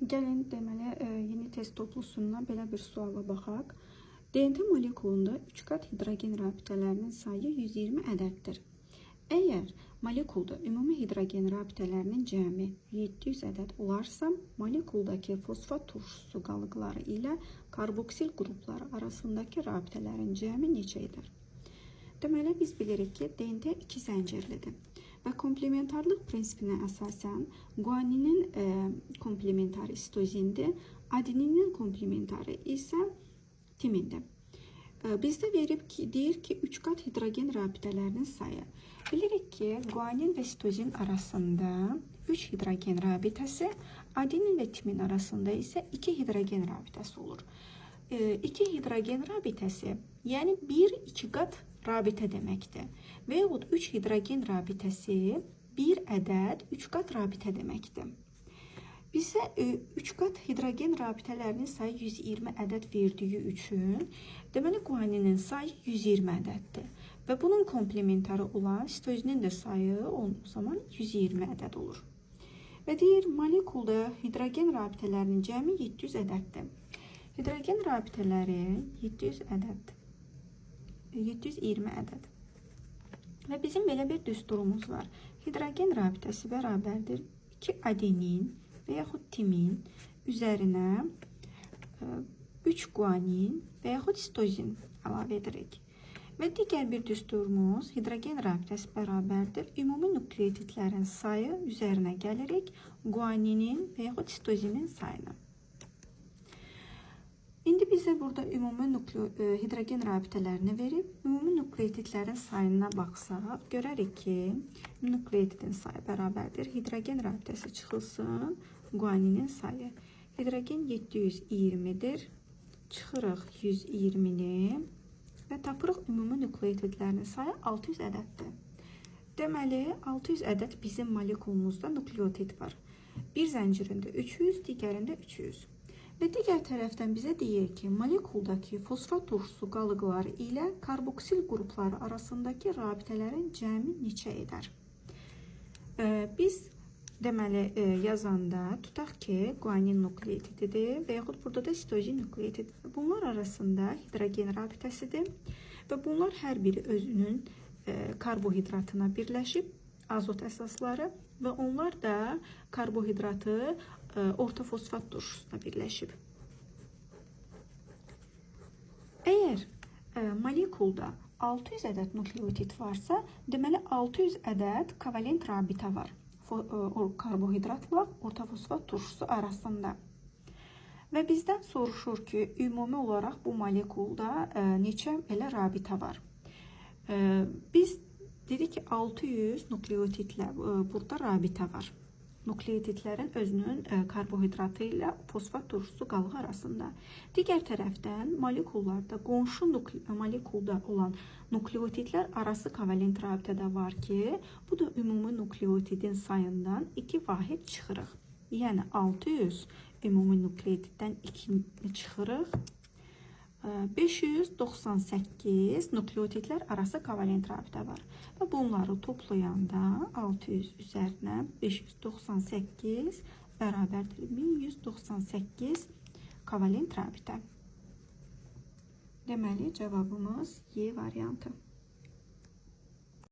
Gəlin, deməli, yeni test toplusundan belə bir suala baxaq. DNT molekulunda 3 qat hidrogen rabitələrinin sayı 120 ədəddir. Əgər molekulda ümumi hidrogen rabitələrinin cəmi 700 ədəd olarsa, molekuldakı fosfat turşusu qalıqları ilə karboksil qrupları arasındakı rabitələrin cəmi neçə edər? Deməli, biz bilirik ki, DNT iki zəncirlidir. Və komplementarlıq prinsipinə əsasən guaninin komplementarı sitozindir, adeninin komplementarı isə timindir. Bizdə verib ki, deyir ki, 3 qat hidrogen rabitələrinin sayı. Bilirik ki, guanin və sitozin arasında 3 hidrogen rabitəsi, adenin və timin arasında isə 2 hidrogen rabitəsi olur. 2 hidrogen rabitəsi, yəni 1-2 qat rabitə deməkdir. Və yaxud 3 hidrogen rabitəsi 1 ədəd 3 qat rabitə deməkdir. Bizə 3 qat hidrogen rabitələrinin sayı 120 ədəd verdiyi üçün, deməli guaninin sayı 120 ədəddir. Və bunun komplementarı olan sitozinin də sayı o zaman 120 ədəd olur. Və deyir, molekulda hidrogen rabitələrinin cəmi 700 ədəddir. Hidrogen rabitələri 700 ədəd. 720 ədəd. Və bizim belə bir düsturumuz var. Hidrogen rabitəsi bərabərdir 2 adenin və yaxud timin üzərinə 3 guanin və yaxud sitozin əlavə edirik. Və digər bir düsturumuz hidrogen rabitəsi bərabərdir ümumi nukleotidlərin sayı üzərinə gəlirik guaninin və yaxud sitozinin sayını. İndi bizə burada ümumi hidrogen rabitələrini verib, ümumi nukleotidlərin sayına baxsaq, görərik ki, nukleotidin sayı bərabərdir. Hidrogen rabitəsi çıxılsın, guaninin sayı. Hidrogen 720-dir. Çıxırıq 120-ni və tapırıq ümumi nukleotidlərin sayı 600 ədəddir. Deməli, 600 ədəd bizim molekulumuzda nukleotid var. Bir zəncirində 300, digərində 300. Və digər tərəfdən bizə deyir ki, molekuldakı fosfat turşusu qalıqları ilə karboksil qrupları arasındakı rabitələrin cəmi neçə edər? Biz deməli yazanda tutaq ki, guanin nukleotididir və yaxud burada da sitozin nukleotididir. Bunlar arasında hidrogen rabitəsidir və bunlar hər biri özünün karbohidratına birləşib azot əsasları və onlar da karbohidratı ortofosfat turşusuna birləşib. Əgər molekulda 600 ədəd nukleotid varsa, deməli 600 ədəd kovalent rabitə var karbohidratla ortofosfat turşusu arasında. Və bizdən soruşur ki, ümumi olaraq bu molekulda neçə belə rabitə var? Biz dedik ki, 600 nukleotidlə burada rabitə var. Nukleotidlərin özünün karbohidratı ilə fosfat turşusu qalığı arasında. Digər tərəfdən molekullarda qonşu molekulda olan nukleotidlər arası kovalent rabitə də var ki, bu da ümumi nukleotidin sayından 2 vahid çıxırıq. Yəni 600 ümumi nukleotiddən 2 çıxırıq. 598 nukleotidlər arası kovalent rabitə var. Və bunları toplayanda 600 üzərinə 598 bərabərdir 1198 kovalent rabitə. Deməli, cavabımız Y variantı.